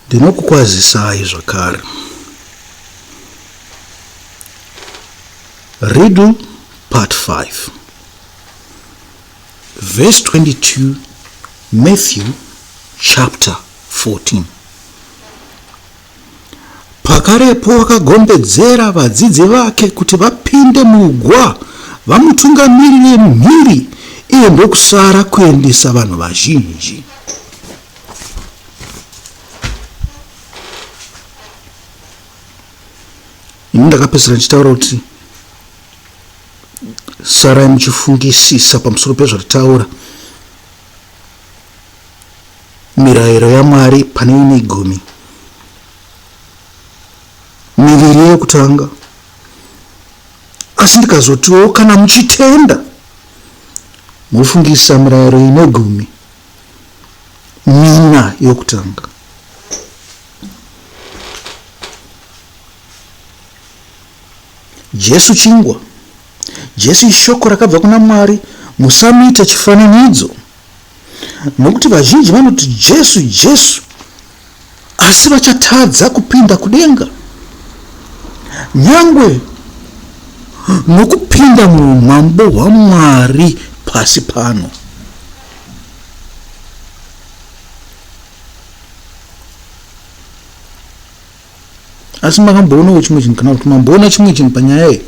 Ndinokukwazisai zvakare. Riddle part 5 verse 22 Matthew chapter 14. Pakarepo wakagombedzera vadzidzi vake kuti vapinde mugwa vamutungamirire mhiri, iye ndokusara kuendesa vanhu vazhinji. Ini ndakapedzisira ndichitaura kuti sarai muchifungisisa pamusoro pezvatitaura mirayiro yaMwari pane ine gumi miviri yekutanga asi ndikazotiwo kana muchitenda mofungisa mirayiro ine gumi mina yokutanga Jesu chingwa. Jesu ishoko rakabva kuna Mwari, musamuita chifananidzo. Nokuti vazhinji vanoti Jesu, Jesu, asi vachatadza kupinda kudenga. Nyangwe nokupinda muumambo hwaMwari pasi pano. Asi makamboonawo chimwe chinhu kana kuti mamboona chimwe chinhu panyaya iyi?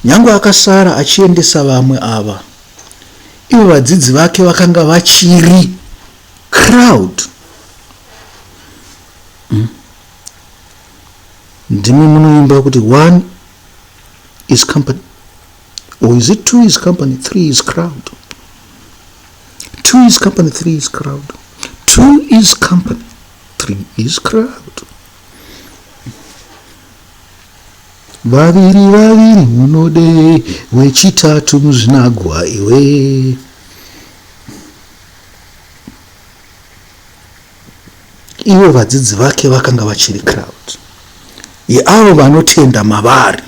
Nyangwe akasara achiendesa vamwe ava, ivo vadzidzi vake vakanga vachiri crowd. Mm. Ndimi munoimba kuti one is company or is it two is company, three is crowd. Two is company, three is crowd. Two is company, three is crowd. Vaviri vaviri munodei wechitatu muzvinagwa iwe. Ivo vadzidzi vake vakanga vachiri crowd yeavo vanotenda mavari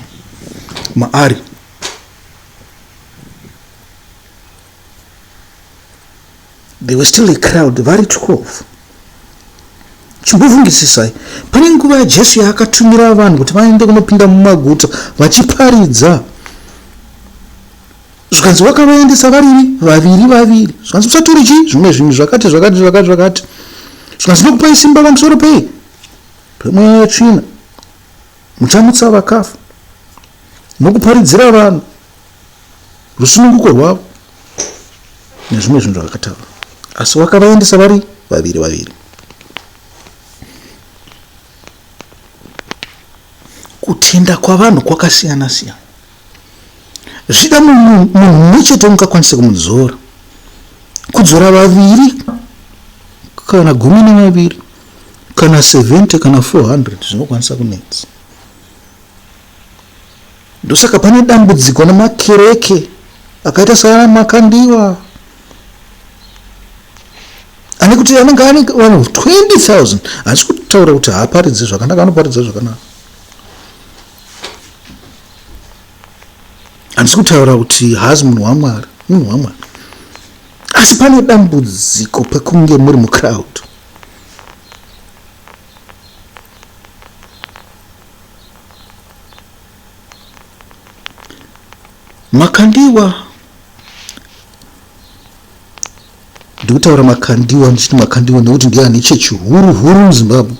maari. There were still a crowd vari 12. Chimbofungisisai, pane nguva yaJesu yaakatumira vanhu kuti vaende kunopinda mumaguta vachiparidza. Zvikanzi wakavaendesa variri vaviri vaviri. Zvikanzi musatore chii zvimwe zvinhu zvakati zvakati zvakati zvakati. Zvikanzi nokupai simba pamusoro pei pemweya yetsvina. Muchamutsa vakafa nokuparidzira vanhu rusununguko rwavo nezvimwe zvinhu zvakataura asi wakavaendesa vari vaviri vaviri kutenda kwavanhu kwakasiyana siyana zvida munhu mumwe chete ungakwanise kumudzora kudzora vaviri kana 12 kana 70 kana 400 zvinokwanisa kunetsa Ndosaka pane dambudziko nemakereke akaita saana Makandiwa ane kuti anenge ane vanhu 20,000 handisi kutaura kuti haaparidze zvakanaka anoparidza zvakanaka handisi kutaura kuti haazi munhu wamwari munhu wamwari asi pane dambudziko pekunge muri mucrowd Makandiwa ndikutaura Makandiwa ndichiti Makandiwa nekuti ndiye ane chechi huru huru muZimbabwe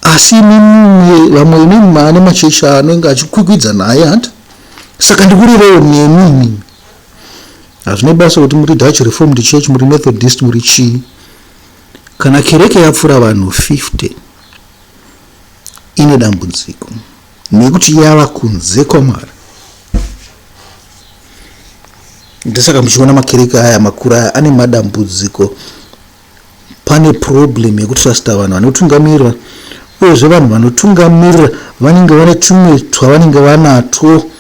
asi imimi vamwe imimi maane machechi anenge achikwikwidza naye hanti saka ndikurevawo nemi imimi hazvine basa kuti muri Dutch Reformed Church muri Methodist muri chii Kana kereke yapfuura vanhu 50 ine dambudziko nekuti yava kunze kwaMwari. Ndosaka muchiona makereke aya makuru aya ane madambudziko. Pane problem yekutrusta vanhu vanotungamirira uyezve vanhu vanotungamirira vanenge vane tumwe twavanenge vanatwo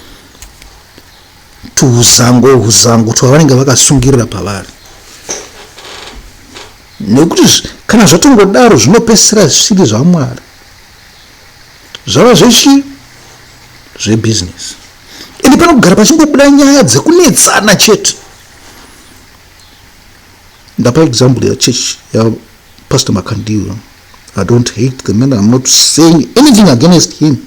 tuhuzango huzango twavanenge vakasungirira pavari nekuti kana zvatongodaro zvinopedzisira zvisiri zvamwari zvava zvechii zvebhizinesi ende panogara pachingobuda nyaya dzekunetsana chete. Ndapa example yachurch yaPastor Makandiwa. I don't hate the man, I'm not saying anything against him.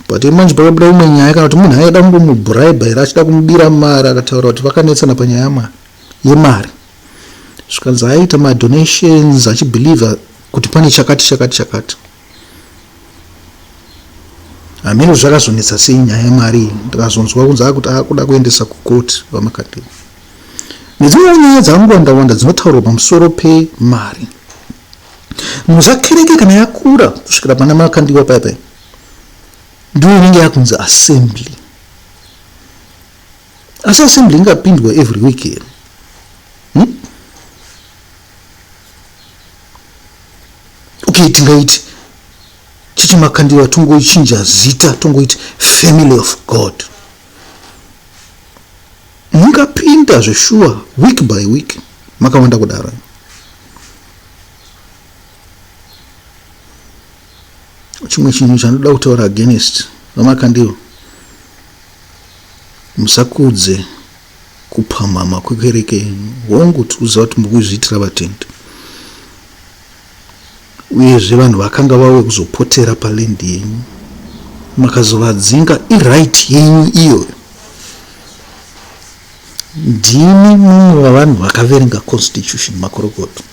But manje pakabuda imwe nyaya kana kuti munhu aida kungomubhuraibha here achida kumubira mari akataura kuti vakanetsana panyaya yemari. Zvikanzi aiita madonations achibhilivha kuti pane chakati chakati chakati. Hameno zvakazonetsa sei nyaya yemari iyi ndikazonzwa kunzi akuti akuda kuendesa kukoti vaMakandiwa. Nedzimwewo nyaya dzakangowanda wanda dzinotaurwa pamusoro pemari. Munoziva kereke kana yakura kusvikira pana Makandiwa paya paya ndiyo inenge yakunzi assembly. Asi assembly ingapindwa every week here? Okay, tingaiti Chichi Makandiwa tongoichinja zita tongoiti Family of God. Mungapinda zveshuwa week by week makawanda kudaro. Chimwe chinhu chandoda kutaura against vaMakandiwa, musakudze kupamhama kwekereke yenyu. Hongu tikuziva kuti mukuzviitira vatendi uyezve vanhu vakanga vauya kuzopotera paland yenyu makazovadzinga iright yenyu iyoyo. Ndimi mumwe wavanhu vakaverenga constitution makorokoto,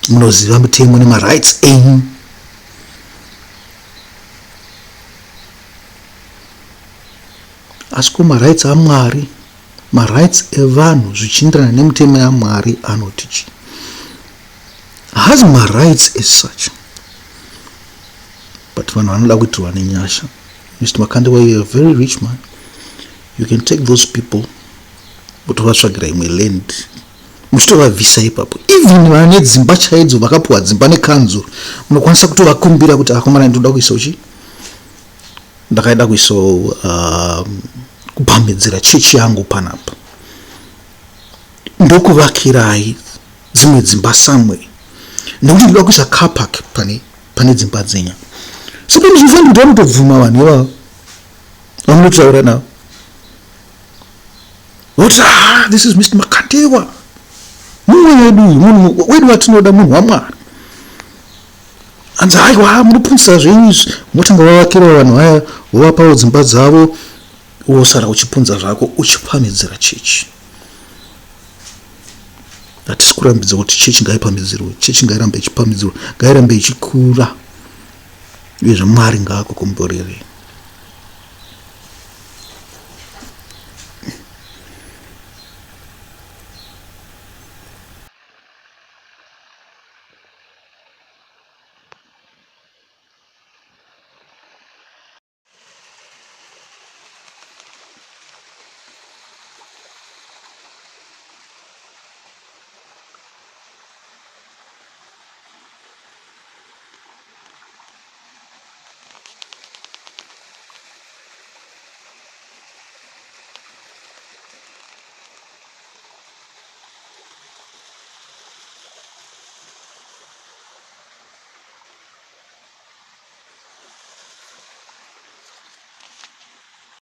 munoziva mutemo nemarights enyu. Asi ko marights aMwari, marights evanhu zvichienderana nemutemo yaMwari anoti chii? Haazi marights as such, but vanhu vanoda kuitirwa nenyasha. Mr Makandiwa, you are a very rich man. You can take those people votovatsvagira imwe land muchitovabvisa ipapo. Even vane dzimba chaidzo vakapuwa dzimba nekanzuru, munokwanisa kutovakumbira kuti akomana ndinoda kuisa uchi ndakaida kuisawo kupamhidzira chechi yangu panapa, ndokuvakirai dzimwe dzimba somewhere nekuti ndinoda kuisa car park pane dzimba dzenyu. So pane zvifanira kuti vanotobvuma vanhu ivavo vamunotaura navo voti ah, this is Mr Makandiwa, mumwe wedu uyu, munhu wedu watinoda, munhu waMwari. Hanzi haiwa munopunzisa zvenyu izvi, motanga vavakira vanhu vaya vovapawo dzimba dzavo, wosara uchipunza zvako uchipamhidzira chechi. Hatisi kurambidza kuti chechi ngaipamhidzirwe, chechi ngairambe ichipamhidzirwa, ngairambe ichikura, uyezve Mwari ngaakukomborerei.